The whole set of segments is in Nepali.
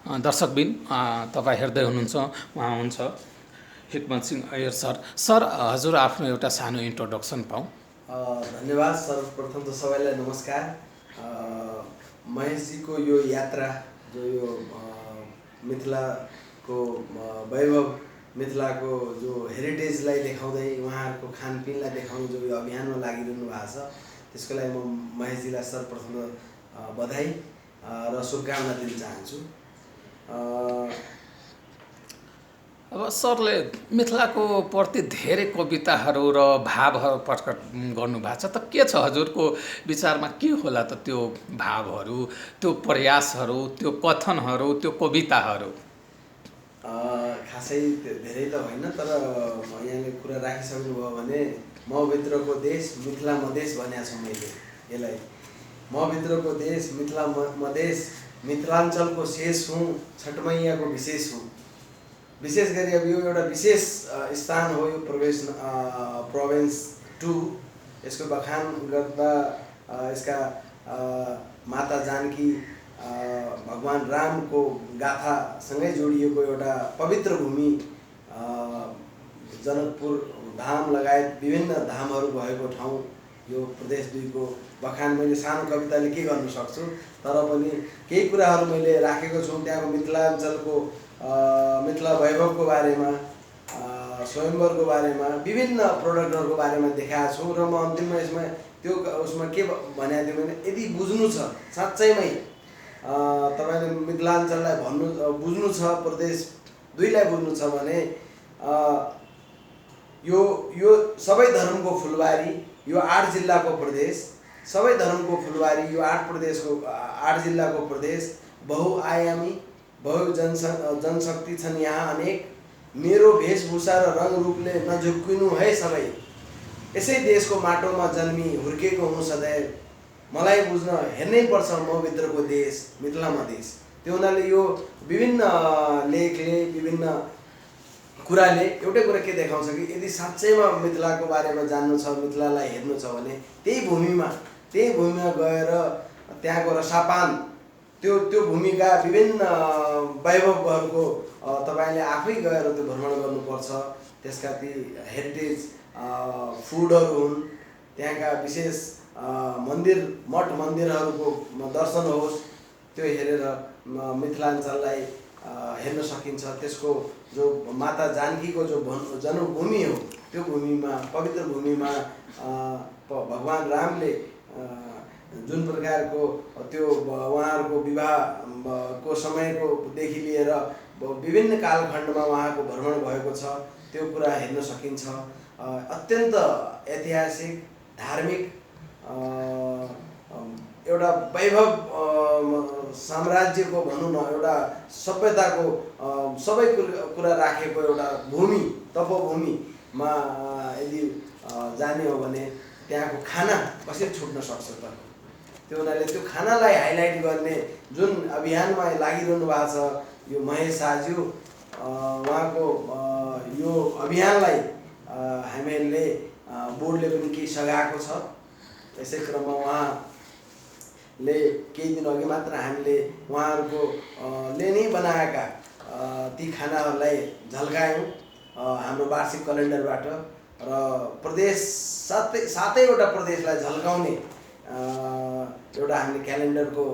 दर्शकबिन तपाईँ हेर्दै हुनुहुन्छ उहाँ हुनुहुन्छ हिक्मत सिंह अयर सर। सर हजुर आफ्नो एउटा सानो इन्ट्रोडक्सन पाऊँ। धन्यवाद। सर्वप्रथम त सबैलाई नमस्कार। महेशजीको यो यात्रा जो यो मिथिलाको वैभव, मिथिलाको जो हेरिटेजलाई देखाउँदै उहाँहरूको खानपिनलाई देखाउने जो यो अभियानमा लागिरहनु भएको छ, त्यसको लागि म महेशजीलाई सर्वप्रथम बधाई र शुभकामना दिन चाहन्छु। अब सरले मिथिलाको प्रति धेरै कविताहरू र भावहरू प्रकट गर्नुभएको छ, त के छ हजुरको विचारमा के होला त त्यो भावहरू, त्यो प्रयासहरू, त्यो कथनहरू, त्यो कविताहरू? खासै धेरै त होइन, तर यहाँले कुरा राखिसक्नुभयो भने म भित्रको देश मिथिला मधेस भनेको छु मैले यसलाई। म भित्रको देश मिथिला मधेस, मिथिलाञ्चलको शेष हुँ, छठमैयाको विशेष हुँ। विशेष गरी अब यो एउटा विशेष स्थान हो, यो प्रोभिन्स 2। यसको बखान गर्दा यसका माता जानकी, भगवान रामको गाथासँगै जोडिएको एउटा पवित्र भूमि, जनकपुर धाम लगायत विभिन्न धामहरू भएको ठाउँ यो प्रदेश 2 को बखान मैले सानो कविताले के गर्न सक्छु, तर पनि केही कुराहरू मैले राखेको छु। त्यहाँको मिथिलाञ्चलको मिथिला वैभवको बारेमा, स्वयंवरको बारेमा, विभिन्न प्रोडक्टहरूको बारेमा देखाएको छु। र म अन्तिममा यसमा त्यो उसमा के भनेको थिएँ भने, यदि बुझ्नु छ साँच्चैमै तपाईँले मिथिलाञ्चललाई बुझ्नु छ, प्रदेश 2 लाई बुझ्नु छ भने यो सबै धर्मको फुलबारी, यो 8 जिल्लाको प्रदेश, सबै धर्मको फुलबारी, यो 8 जिल्लाको प्रदेश, बहुआयामी, जनशक्ति छन् यहाँ अनेक। मेरो वेशभूषा र रङ रूपले नझुक्किनु है सबै, यसै देशको माटोमा जन्मी हुर्केको हुँ सदैव। मलाई बुझ्न हेर्नै पर्छ म भित्रको देश मिथिला मधेस। त्यो हुनाले यो विभिन्न लेखले, विभिन्न कुराले एउटै कुरा के देखाउँछ कि यदि साँच्चैमा मिथिलाको बारेमा जान्नु छ, मिथिलालाई हेर्नु छ भने त्यही भूमिमा गएर त्यहाँको रसापान, त्यो भूमिका विभिन्न वैभवहरूको तपाईँले आफै गएर त्यो भ्रमण गर्नुपर्छ। त्यसका ती हेरिटेज फुडहरू हुन्, त्यहाँका विशेष मन्दिर, मठ मन्दिरहरूको दर्शन होस्, त्यो हेरेर मिथिलाञ्चललाई हेर्न सकिन्छ। त्यसको जो माता जानकीको जो जन्मभूमि हो, त्यो भूमिमा, पवित्र भूमिमा भगवान रामले जुन प्रकारको त्यो उहाँहरूको विवाहको समयको देखि लिएर विभिन्न कालखण्डमा उहाँको भ्रमण भएको छ, त्यो कुरा हेर्न सकिन्छ। अत्यन्त ऐतिहासिक, धार्मिक एउटा वैभव साम्राज्यको भनौँ न, एउटा सभ्यताको सबै कुरा राखेको एउटा भूमि, तपोभूमिमा यदि जाने हो भने त्यहाँको खाना कसरी छुट्न सक्छ त? त्यो हुनाले त्यो खानालाई हाइलाइट गर्ने जुन अभियानमा लागिरहनु भएको छ यो महेश शाहज्यू, उहाँको यो अभियानलाई हामीले बोर्डले पनि केही सघाएको छ। यसै क्रममा उहाँले केही दिन अघि मात्र हामीले उहाँहरूको ले नै बनाएका ती खानाहरूलाई झल्कायौँ हाम्रो वार्षिक क्यालेन्डरबाट। र प्रदेश सातैवटा प्रदेशलाई झल्काउने एउटा हामीले क्यालेन्डरको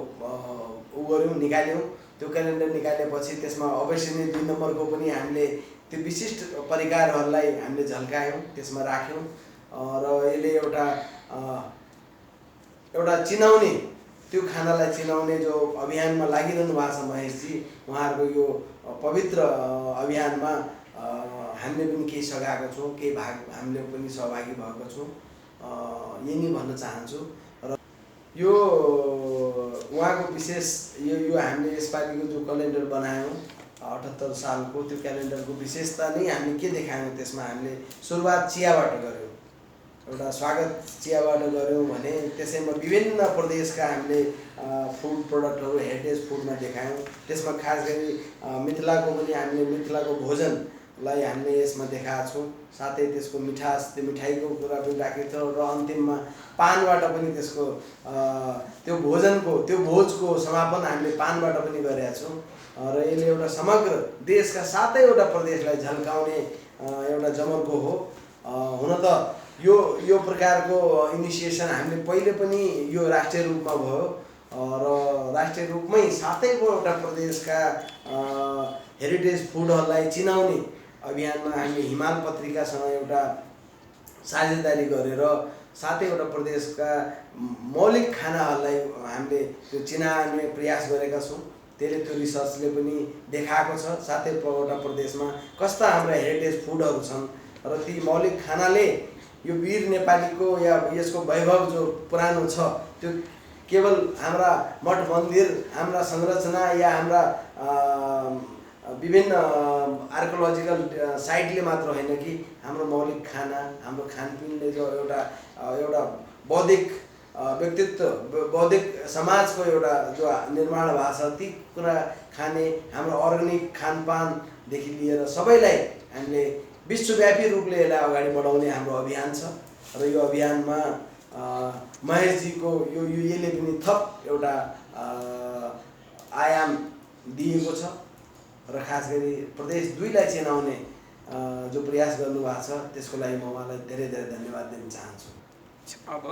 निकाल्यौँ। त्यो क्यालेन्डर निकालेपछि त्यसमा अवश्य नै 2 नम्बरको पनि हामीले त्यो विशिष्ट परिकारहरूलाई हामीले झल्कायौँ, त्यसमा राख्यौँ। र यसले एउटा चिनाउने, त्यो खानालाई चिनाउने जो अभियानमा लागिरहनु भएको छ महेशजी, उहाँहरूको यो पवित्र अभियानमा हामीले पनि केही सघाएको छौँ, केही भाग हामीले पनि सहभागी भएको छौँ, यही नै भन्न चाहन्छु। र यो उहाँको विशेष यो हामीले यसपालिको जो क्यालेन्डर बनायौँ 78 सालको, त्यो क्यालेन्डरको विशेषता नै हामीले के देखायौँ, त्यसमा हामीले सुरुवात चियाबाट गऱ्यौँ, एउटा स्वागत चियाबाट गऱ्यौँ भने त्यसैमा विभिन्न प्रदेशका हामीले फुड प्रोडक्टहरू हेरिटेज फुडमा देखायौँ। त्यसमा खास गरी मिथिलाको पनि हामीले मिथिलाको भोजन लाई हामीले यसमा देखाएको छौँ। साथै त्यसको मिठास, त्यो मिठाईको कुरा पनि राखेको छ र अन्तिममा पानबाट पनि त्यसको त्यो भोजको समापन हामीले पानबाट पनि गरेका छौँ र यसले एउटा समग्र देशका 7वटा प्रदेशलाई झल्काउने एउटा जमर्को हो। हुन त यो प्रकारको इनिसिएसन हामीले पहिले पनि यो राष्ट्रिय रूपमा भयो र राष्ट्रिय रूपमै 7वटा प्रदेशका हेरिटेज फुडहरूलाई चिनाउने अभियानमा हामीले हिमाल पत्रिकासँग एउटा साझेदारी गरेर 7वटा प्रदेशका मौलिक खानाहरूलाई हामीले त्यो चिनाउने प्रयास गरेका छौँ। त्यसले त्यो रिसर्चले पनि देखाएको छ 7वटा प्रदेशमा कस्ता हाम्रा हेरिटेज फुडहरू छन् र ती मौलिक खानाले यो वीर नेपालीको या यसको वैभव जो पुरानो छ त्यो केवल हाम्रा मठ मन्दिर, हाम्रा संरचना या हाम्रा विभिन्न आर्कोलोजिकल साइटले मात्र होइन कि हाम्रो मौलिक खाना, हाम्रो खानपिनले जो एउटा बौद्धिक व्यक्तित्व, बौद्धिक समाजको एउटा जो निर्माण भएको छ ती कुरा खाने, हाम्रो अर्ग्यानिक खानपानदेखि लिएर सबैलाई हामीले विश्वव्यापी रूपले यसलाई अगाडि बढाउने हाम्रो अभियान छ र यो अभियानमा महेशजीको यसले पनि थप एउटा आयाम दिएको छ र खास गरी प्रदेश 2लाई चिनाउने जो प्रयास गर्नुभएको छ त्यसको लागि म उहाँलाई धेरै धेरै धन्यवाद दिन चाहन्छु। अब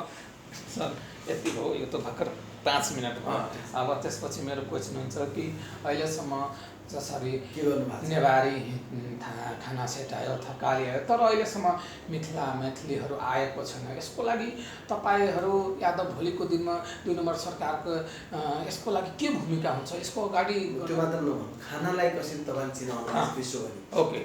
सर यति हो, यो त भर्खर 5 मिनट भयो। अब त्यसपछि मेरो क्वेसन हुन्छ कि अहिलेसम्म जसरी के गर्नुभएको नेवारी खाना सेटायो, थकाली आयो, तर अहिलेसम्म मैथिलीहरू आएको छैन। यसको लागि तपाईँहरू या त भोलिको दिनमा 2 नम्बर सरकारको यसको लागि के भूमिका हुन्छ? यसको अगाडि त्यो मात्र नभन्नु, खानालाई कसरी तपाईले चिनाउनु विश्वभरि? ओके,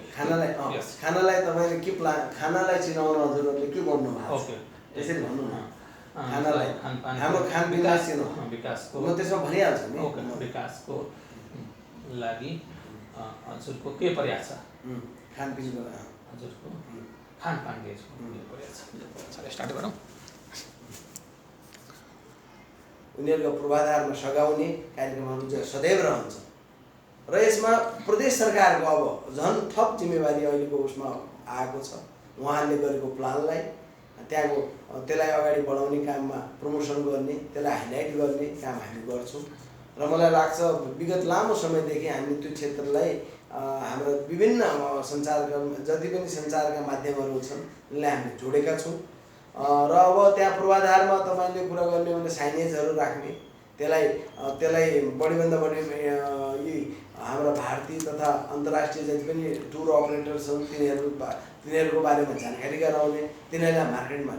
खानालाई तपाईले के प्लान, खानालाई चिनाउन हजुरहरूले के गर्नु भएको? ओके, त्यसरी भन्नु न। खानालाई हाम्रो खानपिनलाई चिनाउनु विकासको म त्यसमा भनिहाल्छु नि। ओके, विकासको लागि हजुरको के प्रयास छ? खानपिनको हजुरको खानपान के प्रयास छ? स्टार्ट गरौँ। उनीहरूको पूर्वाधारमा सघाउने कार्यक्रमहरू चाहिँ सदैव रहन्छ र यसमा प्रदेश सरकारको अब झन् थप जिम्मेवारी अहिलेको उसमा आएको छ। उहाँहरूले गरेको प्लानलाई त्यसलाई अगाडि बढाउने काममा प्रमोसन गर्ने, त्यसलाई हाइलाइट गर्ने काम हामी गर्छौँ र मलाई लाग्छ विगत लामो समयदेखि हामीले त्यो क्षेत्रलाई हाम्रो विभिन्न सञ्चारका जति पनि सञ्चारका माध्यमहरू छन् उनलाई हामीले जोडेका छौँ र अब त्यहाँ पूर्वाधारमा तपाईँले कुरा गर्ने भने साइनेजहरू राख्ने, त्यसलाई बढीभन्दा बढी यी हाम्रा भारतीय तथा अन्तर्राष्ट्रिय जति पनि टुर अपरेटर छन् तिनीहरूको बारेमा जानकारी गराउने, तिनीहरूलाई मार्केटमा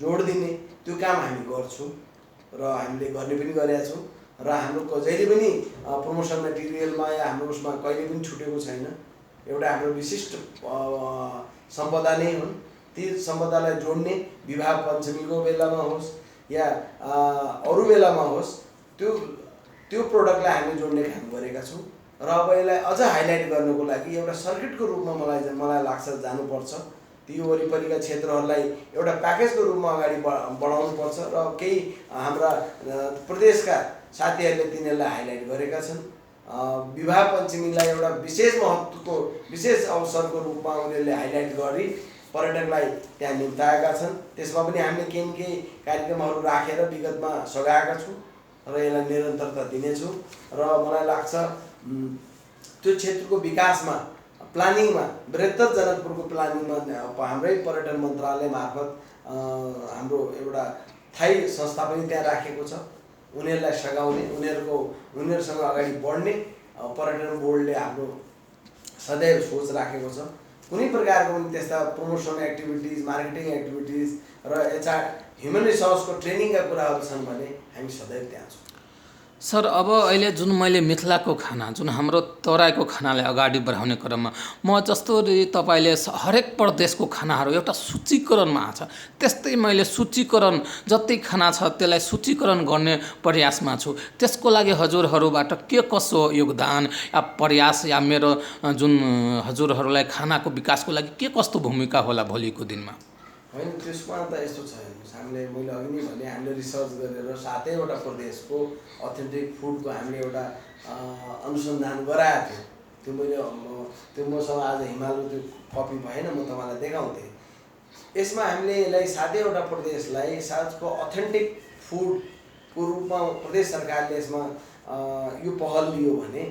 जोड दिने त्यो काम हामी गर्छौँ र हामीले गर्ने पनि गरेका छौँ र हाम्रो जहिले पनि प्रमोसन मटेरियलमा या हाम्रो उसमा कहिले पनि छुटेको छैन। एउटा हाम्रो विशिष्ट सम्पदा नै हुन्। ती सम्पदालाई जोड्ने विवाह पञ्चमीको बेलामा होस् या अरू बेलामा होस् त्यो प्रोडक्टलाई हामीले जोड्ने काम गरेका छौँ र अब यसलाई अझ हाइलाइट गर्नको लागि एउटा सर्किटको रूपमा मलाई लाग्छ जानुपर्छ। ती वरिपरिका क्षेत्रहरूलाई एउटा प्याकेजको रूपमा अगाडि बढाउनुपर्छ र केही हाम्रा प्रदेशका साथीहरूले तिनीहरूलाई हाइलाइट गरेका छन्। विवाह पञ्चमीलाई एउटा विशेष महत्त्वको विशेष अवसरको रूपमा उनीहरूले हाइलाइट गरी पर्यटकलाई त्यहाँ निम्ताएका छन्। त्यसमा पनि हामीले केही कार्यक्रमहरू राखेर विगतमा सघाएका छौँ र यसलाई निरन्तरता दिनेछौँ र मलाई लाग्छ त्यो क्षेत्रको विकासमा, प्लानिङमा, बृहत्तर जनकपुरको प्लानिङमा हाम्रै पर्यटन मन्त्रालय मार्फत हाम्रो एउटा थाई संस्था पनि त्यहाँ राखेको छ। उनीहरूलाई सघाउने, उनीहरूसँग अगाडि बढ्ने पर्यटन बोर्डले हाम्रो सदैव सोच राखेको छ। कुनै प्रकारको पनि त्यस्ता प्रमोसन एक्टिभिटिज, मार्केटिङ एक्टिभिटिज र एचआर ह्युमन रिसोर्सको ट्रेनिङका कुराहरू छन् भने हामी सदैव त्यहाँ छौँ। सर, अब अहिले जुन मैले मिथिलाको खाना, जुन हाम्रो तराईको खानालाई अगाडि बढाउने क्रममा म जस्तो तपाईँले हरेक प्रदेशको खानाहरू एउटा सूचीकरणमा आछ, त्यस्तै मैले सूचीकरण जति खाना छ त्यसलाई सूचीकरण गर्ने प्रयासमा छु। त्यसको लागि हजुरहरूबाट के कसो योगदान या प्रयास या मेरो जुन हजुरहरूलाई खानाको विकासको लागि के कस्तो भूमिका होला भोलिको दिनमा? होइन, त्यसमा त यस्तो छ, हामीले मैले अघि नै भने हामीले रिसर्च गरेर 7वटा प्रदेशको अथेन्टिक फुडको हामीले एउटा अनुसन्धान गराएको थियो। त्यो मैले त्यो मसँग आज हिमालको त्यो कपी भएन, म तपाईँलाई देखाउँथेँ। यसमा हामीले यसलाई 7वटा प्रदेशलाई साउथको अथेन्टिक फुडको रूपमा प्रदेश सरकारले यसमा यो पहल लियो भने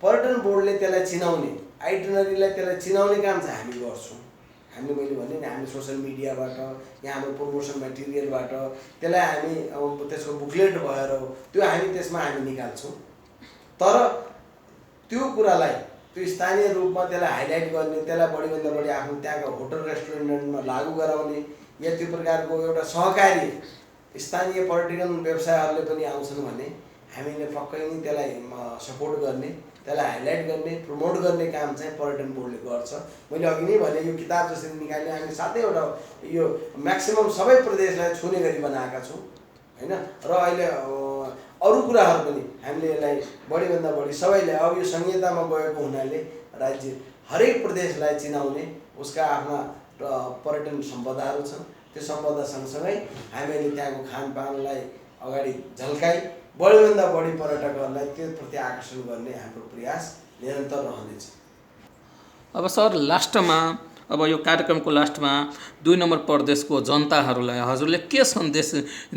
पर्यटन बोर्डले त्यसलाई चिनाउने, आइटिनरीलाई त्यसलाई चिनाउने काम चाहिँ हामी गर्छौँ। हामीले मैले भने नि हामी सोसल मिडियाबाट या हाम्रो प्रमोसन मटेरियलबाट त्यसलाई हामी त्यसको बुकलेट भएर त्यो हामी त्यसमा हामी निकाल्छौँ। तर त्यो कुरालाई त्यो स्थानीय रूपमा त्यसलाई हाइलाइट गर्ने, त्यसलाई बढीभन्दा बढी आफ्नो त्यहाँको होटल रेस्टुरेन्टमा लागू गराउने या त्यो प्रकारको एउटा सहकारी स्थानीय पर्यटन व्यवसायहरूले पनि आउँछन् भने हामीले पक्कै नै त्यसलाई सपोर्ट गर्ने, त्यसलाई हाइलाइट गर्ने, प्रमोट गर्ने काम चाहिँ पर्यटन बोर्डले गर्छ। मैले अघि नै भने यो किताब जसरी निकाल्ने हामीले 7वटा यो म्याक्सिमम सबै प्रदेशलाई छुने गरी बनाएका छौँ होइन। र अहिले अरू कुराहरू पनि हामीले यसलाई बढीभन्दा बढी सबैले, अब यो संहितामा गएको हुनाले राज्य हरेक प्रदेशलाई चिनाउने उसका आफ्ना पर्यटन सम्पदाहरू छन्। त्यो सम्पदा सँगसँगै हामीले त्यहाँको खानपानलाई अगाडि झल्काई बढीभन्दा बढी पर्यटकहरूलाई त्यसप्रति आकर्षण गर्ने हाम्रो प्रयास निरन्तर रहनेछ। अब सर लास्टमा, अब यो कार्यक्रमको लास्टमा 2 नम्बर प्रदेशको जनताहरूलाई हजुरले के सन्देश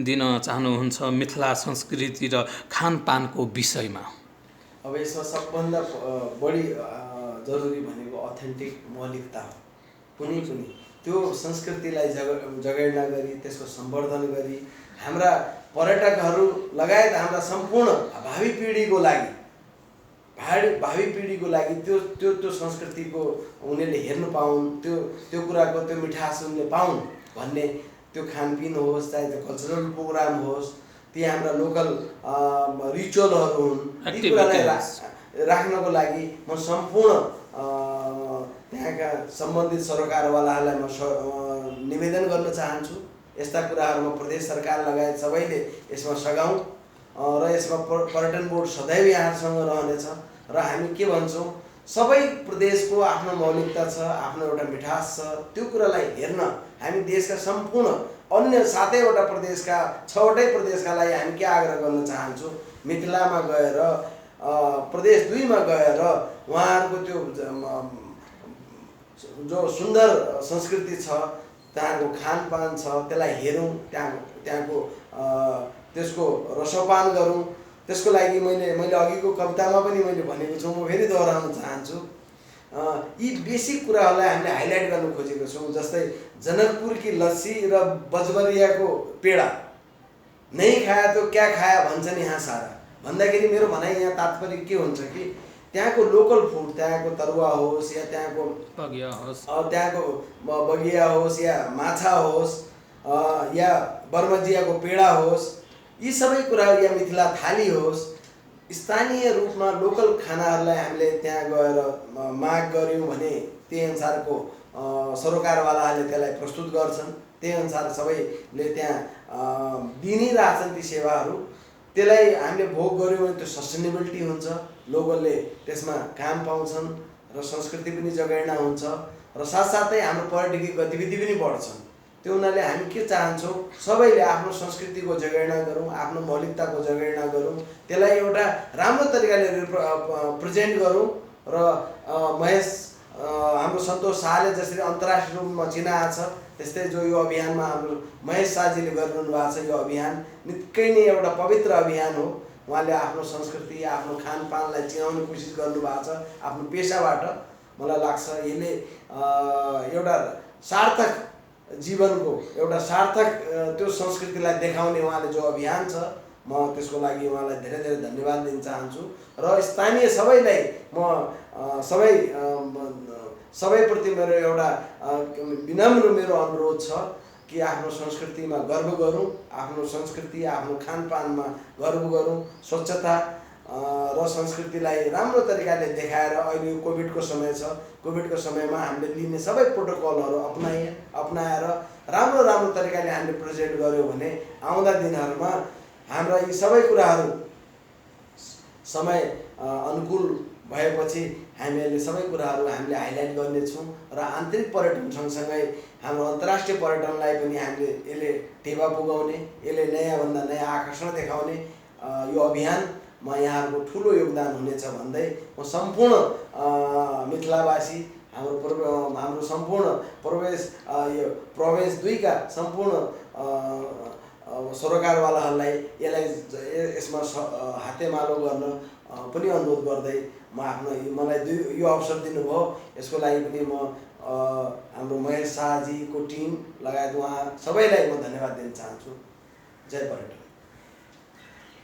दिन चाहनुहुन्छ मिथिला संस्कृति र खानपानको विषयमा? अब यसमा सबभन्दा बढी जरुरी भनेको अथेन्टिक मौलिकता हो। कुनै पनि त्यो संस्कृतिलाई जगेर्ना गरी त्यसको सम्वर्धन गरी हाम्रा पर्यटकहरू लगायत हाम्रा सम्पूर्ण भावी पिँढीको लागि त्यो त्यो त्यो संस्कृतिको उनीहरूले हेर्न पाउन्, त्यो कुराको त्यो मिठास उनले पाउन् भन्ने त्यो खानपिन होस्, चाहे त्यो कल्चरल प्रोग्राम होस्, ती हाम्रा लोकल रिचुअलहरू हुन्, ती कुरालाई राख्नको लागि म सम्पूर्ण त्यहाँका सम्बन्धित सरोकारवालाहरूलाई म निवेदन गर्न चाहन्छु। यस्ता कुराहरूमा प्रदेश सरकार लगायत सबैले यसमा सघाउँ र यसमा पर्यटन बोर्ड सदैव यहाँसँग रहनेछ। र हामी के भन्छौँ, सबै प्रदेशको आफ्नो मौलिकता छ, आफ्नो एउटा मिठास छ। त्यो कुरालाई हेर्न हामी देशका सम्पूर्ण अन्य 7वटा प्रदेशका 6वटै प्रदेशका लागि हामी के आग्रह गर्न चाहन्छौँ, मिथिलामा गएर प्रदेश 2मा गएर उहाँहरूको त्यो जो सुन्दर संस्कृति छ, त्यहाँको खानपान छ, त्यसलाई हेरौँ, त्यहाँको त्यसको रसोपान गरौँ। त्यसको लागि मैले अघिको कवितामा पनि मैले भनेको छु, म फेरि दोहोऱ्याउन चाहन्छु। यी बेसिक कुराहरूलाई हामीले हाइलाइट गर्न खोजेको छौँ। जस्तै जनकपुरकी लस्सी र बजबरियाको पेडा नहीं खाया तो क्या खाया भन्छन् यहाँ सारा भन्दाखेरि मेरो भनाइ यहाँ तात्पर्य के हुन्छ कि त्यहाँको लोकल फुड, त्यहाँको तरुवा होस् या त्यहाँको बगिया होस् या माछा होस् या बर्मजियाको पेडा होस्, यी सबै कुराहरू या मिथिला थाली होस्, स्थानीय रूपमा लोकल खानाहरूलाई हामीले त्यहाँ गएर माग गऱ्यौँ भने त्यही अनुसारको सरोकारवालाहरूले त्यसलाई प्रस्तुत गर्छन्। त्यही अनुसार सबैले त्यहाँ दिनै रहेछन् ती सेवाहरू। त्यसलाई हामीले भोग गऱ्यौँ भने त्यो सस्टेनेबिलिटी हुन्छ, लोकलले त्यसमा काम पाउँछन् र संस्कृति पनि जगेर्ना हुन्छ र साथसाथै हाम्रो पर्यटकीय गतिविधि पनि बढ्छन्। त्यो हुनाले हामी के चाहन्छौँ, सबैले आफ्नो संस्कृतिको जगेर्ना गरौँ, आफ्नो मौलिकताको जगेर्ना गरौँ, त्यसलाई एउटा राम्रो तरिकाले प्रेजेन्ट गरौँ। र महेश हाम्रो सन्तोष शाहले जसरी अन्तर्राष्ट्रिय रूपमा चिनाएको छ, त्यस्तै जो यो अभियानमा हाम्रो महेश शाहजीले गरिरहनु भएको छ, यो अभियान निकै नै एउटा पवित्र अभियान हो। उहाँले आफ्नो संस्कृति, आफ्नो खानपानलाई चिनाउने कोसिस गर्नुभएको छ आफ्नो पेसाबाट। मलाई लाग्छ यसले एउटा सार्थक जीवनको एउटा सार्थक त्यो संस्कृतिलाई देखाउने उहाँले जो अभियान छ, म त्यसको लागि उहाँलाई धेरै धेरै धन्यवाद दिन चाहन्छु। र स्थानीय सबैलाई म सबैप्रति मेरो एउटा विनम्र मेरो अनुरोध छ कि आफ्नो संस्कृतिमा गर्व गरौँ, आफ्नो संस्कृति आफ्नो खानपानमा गर्व गरौँ, स्वच्छता र संस्कृतिलाई राम्रो तरिकाले देखाएर। अहिले यो कोभिडको समय छ, कोभिडको समयमा हामीले लिने सबै प्रोटोकलहरू अपनाएर राम्रो तरिकाले हामीले प्रेजेन्ट गऱ्यौँ भने आउँदा दिनहरूमा हाम्रा यी सबै कुराहरू समय अनुकूल भएपछि हामीले सबै कुराहरू हामीले हाइलाइट गर्नेछौँ र आन्तरिक पर्यटन सँगसँगै हाम्रो अन्तर्राष्ट्रिय पर्यटनलाई पनि हामीले यसले टेवा पुगाउने, यसले नयाँभन्दा नयाँ आकर्षण देखाउने यो अभियान यहाँहरूको ठुलो योगदान हुनेछ भन्दै म सम्पूर्ण मिथिलावासी हाम्रो सम्पूर्ण यो प्रोभिन्स 2 का सम्पूर्ण सरोकारवालाहरूलाई यसमा हातेमालो गर्न पनि अनुरोध गर्दै मलाई यो अवसर दिनुभयो, यसको लागि पनि म हाम्रो महेश शाहजीको टिम लगायत उहाँ सबैलाई म धन्यवाद दिन चाहन्छु। जय पर्यटन।